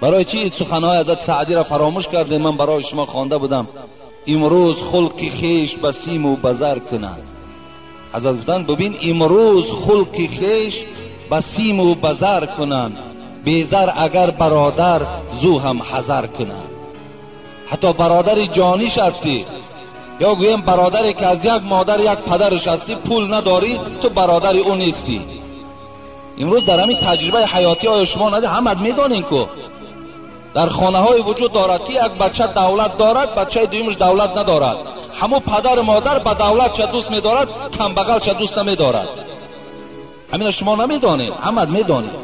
Барои чӣ суханҳои ҳазрат Саъдиро фаромӯш кардем? Ман барои шумо хонда будам. Имрӯз хулқи хеш ба симу ба зар кунанд. Ҳазрат гуфтанд бибин, имрӯз хулқи хеш ба симу ба зар кунанд, безар агар бародар зу ҳам ҳазар кунанд. Ҳатто бародари ҷониш ҳастӣ, ё гӯем бародаре ки аз як модар як падараш ҳастӣ, пул надорӣ, ту бародари ӯ нестӣ. Имрӯз дар ҳамин таҷрибаи ҳаётӣ оё шумо надид? Ҳамат медонем ку дар хонаҳое вуҷуд дорад ки як бача давлат дорад, бачаи дуюмаш давлат надорад. Ҳамун падару модар ба давлатша дӯст медорад, камбағалша дӯст намедорад. Ҳамина шумо намедонед, ҳамат медонед.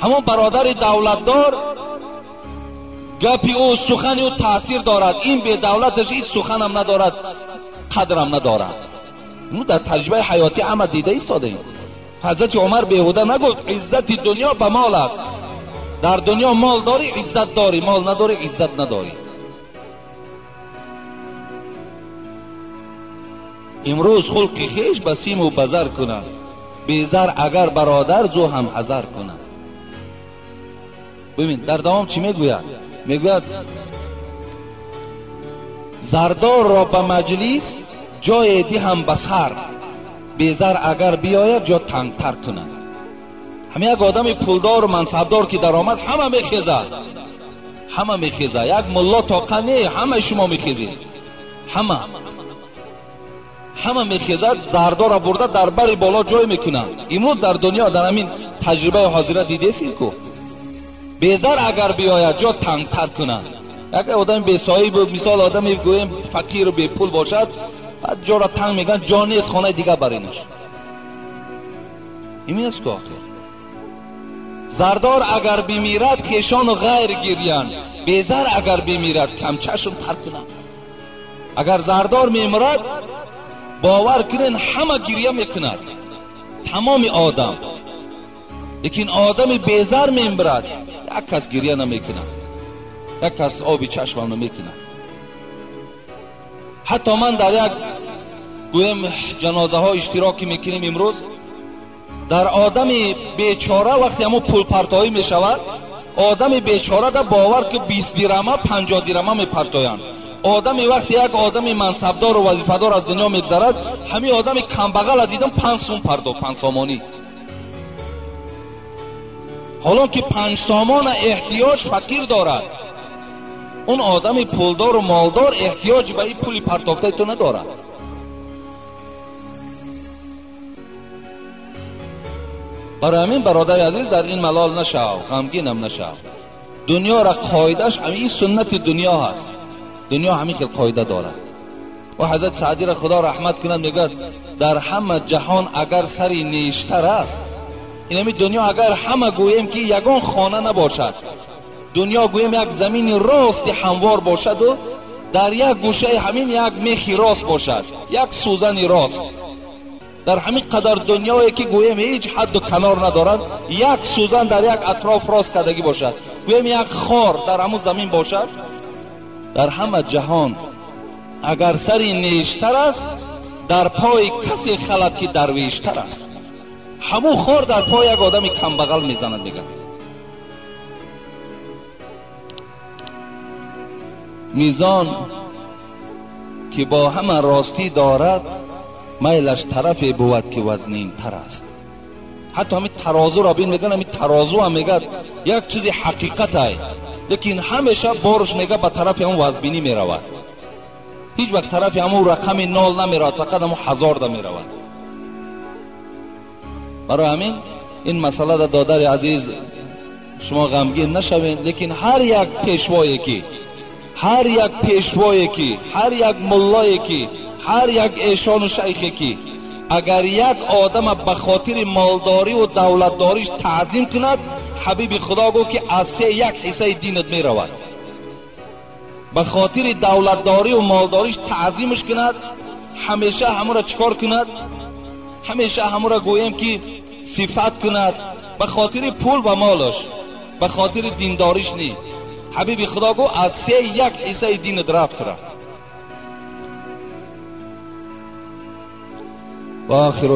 Ҳамун бародари давлатдор гапи ӯ, сухани ӯ таъсир дорад, ин бедавлаташ ҳеҷ суханам надорад, қадрам надорад. Мо дар таҷрибаи ҳаётӣ ҳама дида истодаем. Ҳазрати Умар беҳуда нагуфт иззати дунё ба мол аст. Дар дунё мол дорӣ, иззат дорӣ, мол надорӣ, иззат надорӣ. Имрӯз хулқи хеш ба симу ба зар кунад, безар агар бародар зу ҳам ҳазар кунад. Бибин дар давом чӣ мегӯяд? Мегӯяд зардорро ба маҷлис ҷое диҳам ба сар, безар агар биёяд ҷо тангтар кунад. Ҳама як одами пулдору мансабдор ки даромад, ҳама мехезад, ҳама мехезад. Як мулло тоқа не, ҳамаи шумо мехезед, ҳама мехезад, зардорро бурда дар бари боло ҷой мекунанд. Имрӯз дар дунё дар ҳамин таҷрибаи ҳозира дидесин ку безар агар биёяд ҷо тангтар кунад. Як одами бесоҳиб, мисол одами гӯем фақиру бепул бошад, баъд ҷоро танг мекунанд, ҷо нест, хонаи дигар баринаш. Имин аст ку охир. Зардор агар бимирад хешону ғайр гирянд, безар агар бимирад камчашм тар кунанд. Агар зардор мемирад, бовар кунед ҳама гиря мекунад, тамоми одам. Лекин одами безар мемирад, як кас гиря намекунад, як кас оби чашмам намекунад. Ҳатто ман дар як гӯем ҷанозаҳо иштироки мекунем имрӯз, дар одами бечора вақте ҳамун пулпартоӣ мешавад, одами бечора да бовар ки 20 дирама 50 дирама мепартоянд. Одами вақте як одами мансабдору вазифадор аз дунё мегзарад, ҳамин одами камбағала дидам 5 сум пардохт, 5 сомонӣ. Ҳолон ки 5 сомона эҳтиёҷ фақир дорад, он одами пулдору молдор эҳтиёҷ ба ин пули партофтаи ту надорад. Барои ҳамин бародари азиз, дар ин малол нашав, ғамгинам нашав. Дунёра қоидааш ҳамин суннати дунё ҳаст. Дунё ҳамин хел қоида дорад. Ва ҳазрат Саъдиро Худо раҳмат кунад, мегӯяд дар ҳама ҷаҳон агар сари нештар аст, ин ҳамин дунё агар ҳама гӯем ки ягон хона набошад, дунё гӯем як замини рости ҳамвор бошаду дар як гӯшаи ҳамин як мехи рост бошад, як сӯзани рост, дар ҳамин қадар дунёе ки гӯем ҳеҷ ҳадду канор надорад, як сӯзан дар як атроф рост кардагӣ бошад, гӯем як хор дар ҳамун замин бошад, дар ҳама ҷаҳон агар сари нештар аст, дар пои касе халад ки дарвештар аст. Ҳамун хор дар пои як одами камбағал мезанад. Мегӯяд мизон ки бо ҳама ростӣ дорад, майлаш тарафе бувад ки вазнинтар аст. Ҳатто ҳамин тарозуро бин, мегӯянд ҳамин тарозу ҳам мегӯяд як чизи ҳақиқатай, лекин ҳамеша борш мегӯяд ба тарафи ҳамун вазбинӣ меравад. Ҳеҷ вақт тарафи ҳамун рақами 0 намеравад, фақат ҳамун 1000 да меравад. Барои ҳамин ин масъала да додари азиз шумо ғамгин нашавед, лекин ҳар як пешвое ки, ҳар як пешвое ки, ҳар як муллое ки, ҳар як эшону шайхе ки агар як одама ба хотири молдорию давлатдориш таъзим кунад, ҳабиби Худо гуфт ки аз се як ҳиссаи динат меравад. Ба хотири давлатдорию молдориш таъзимаш кунад, ҳамеша ҳамура чӣ кор кунад? Ҳамеша ҳамура гӯем ки сифат кунад, ба хотири пул ва молаш, ба хотири диндориш не. Ҳабиби Худо гуфт аз се як ҳиссаи динат рафт. Ва охиру